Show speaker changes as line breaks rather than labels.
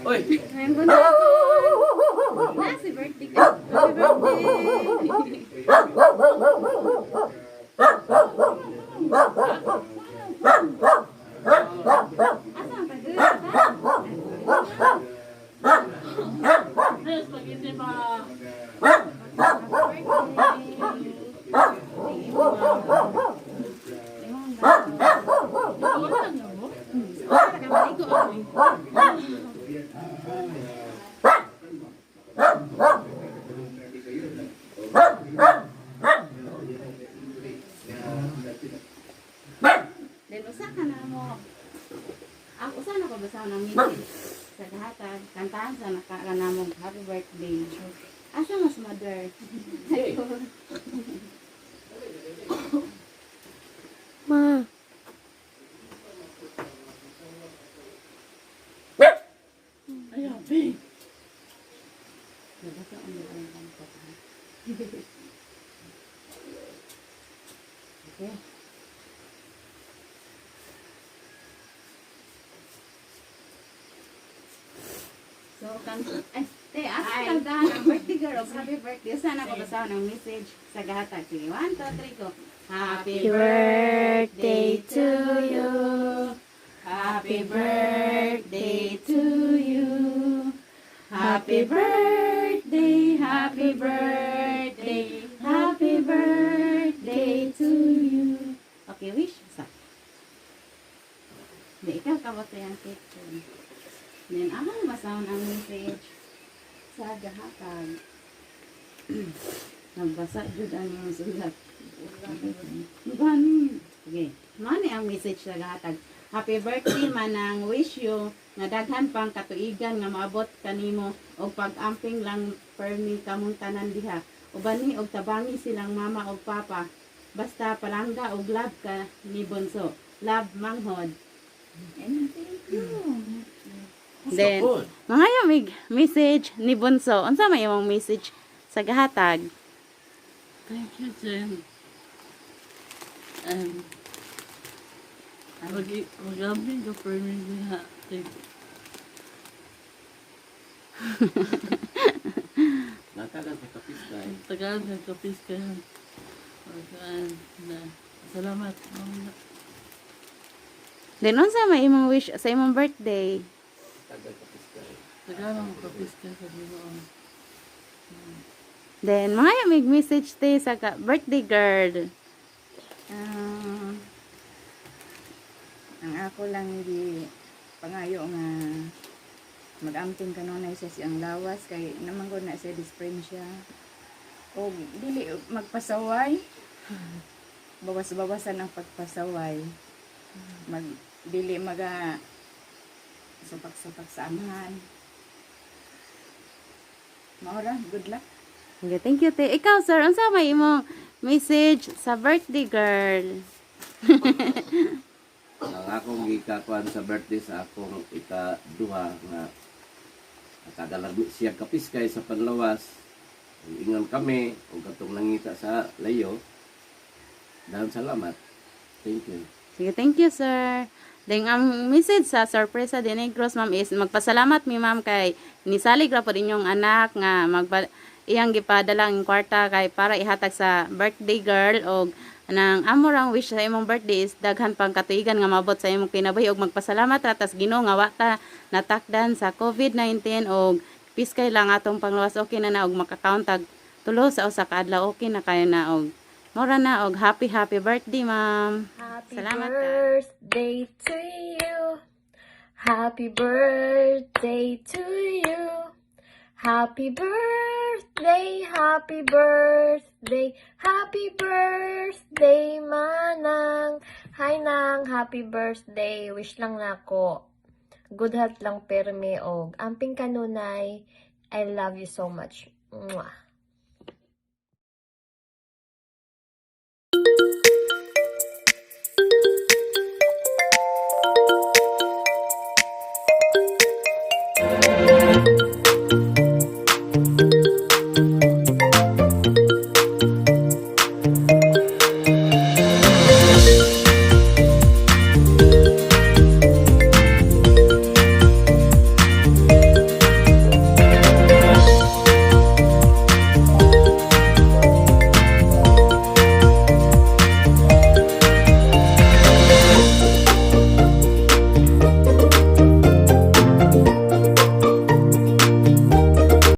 Oy!
Ngayon ko na ako. Na, si birthday ka. Happy birthday! Asa ang pag-uwi?
Yes, pag hindi ma... Wala na mo?
Then usa ka na mo. Ako usa na ko basa ng message sa kahatag. Kantahan sa naka ka na mo happy birthday. Asa mas mother?
Ma.
Ay, happy.
Nabasa ang mga kanta. Okay. So, kan ay, te, asa kantahan ang birthday girl og happy birthday. Sana ko basa ng message sa gahatag. Sige, 1, 2, 3, go. Happy
Birthday to you.
Happy birthday to you. Happy birthday, happy birthday, happy birthday to you. Okay, wish. Sa. Di, ikaw ka ba ito yung cake? Then, among basahon ang message sa gahatag. Nagbasa jud ang iyong sulat. Gani. Okay. Mani ang message sa gahatag. Happy birthday, Manang. Wish you nga daghan pang katuigan nga maabot kanimo og pag-amping lang permi kamong tanan diha. Ubani og tabangi silang mama og papa. Basta palangga og love ka ni Bonso. Love, manghod.
And thank you.
Then, mga yamig message ni Bonso. Unsa may imong message sa gahatag?
Thank you, Jen. And mag-amping ka for me diha. Thank you.
Natagal sa kapis na eh.
Tagaan ka kapis ka. Tagaan na. Salamat.
Then unsa may imong wish sa imong birthday?
Tagal kapis ka eh.
Tagaan ang kapis ka sa Ginoo.
Then mga yamig message te sa birthday girl.
Ah, ang ako lang gi pangayo nga mag-amping kanunay sa siyang lawas kay naman ko na siya dysphagia. O dili magpasaway. Bawas-bawasan ang pagpasaway. Mag dili maga supak-supak sa amahan. Maura, good luck.
Okay, thank you, te. Ikaw, sir, unsa may imong message sa birthday girl?
Ang akong gikakuan sa birthday sa akong ikaduha nga nakadalag siya kapiskay sa panlawas. Ingon kami og katong nangita sa layo. Dahil salamat. Thank you.
Sige, thank you, sir. Then, ang message sa Sorpresa de Negros, ma'am, is magpasalamat mi, ma'am, kay nisalig ra pod inyong anak nga magba iyang gipadala ang kwarta kay para ihatag sa birthday girl og nang amo rang wish sa imong birthday is daghan pang katuigan nga maabot sa imong kinabuhi og magpasalamat ra tas Ginoo nga wa ta natakdan sa COVID-19 og piskay lang atong panglawas, okay na na og makakount tag tulo sa usa ka adlaw, okay na kayo na og mora na og happy happy birthday, ma'am.
Happy
Salamat ka.
Birthday to you. Happy birthday to you. Happy birthday, happy birthday, happy birthday, Manang. Hi, Nang, happy birthday. Wish lang nako. Good health lang perme og amping kanunay. I love you so much. Mwah.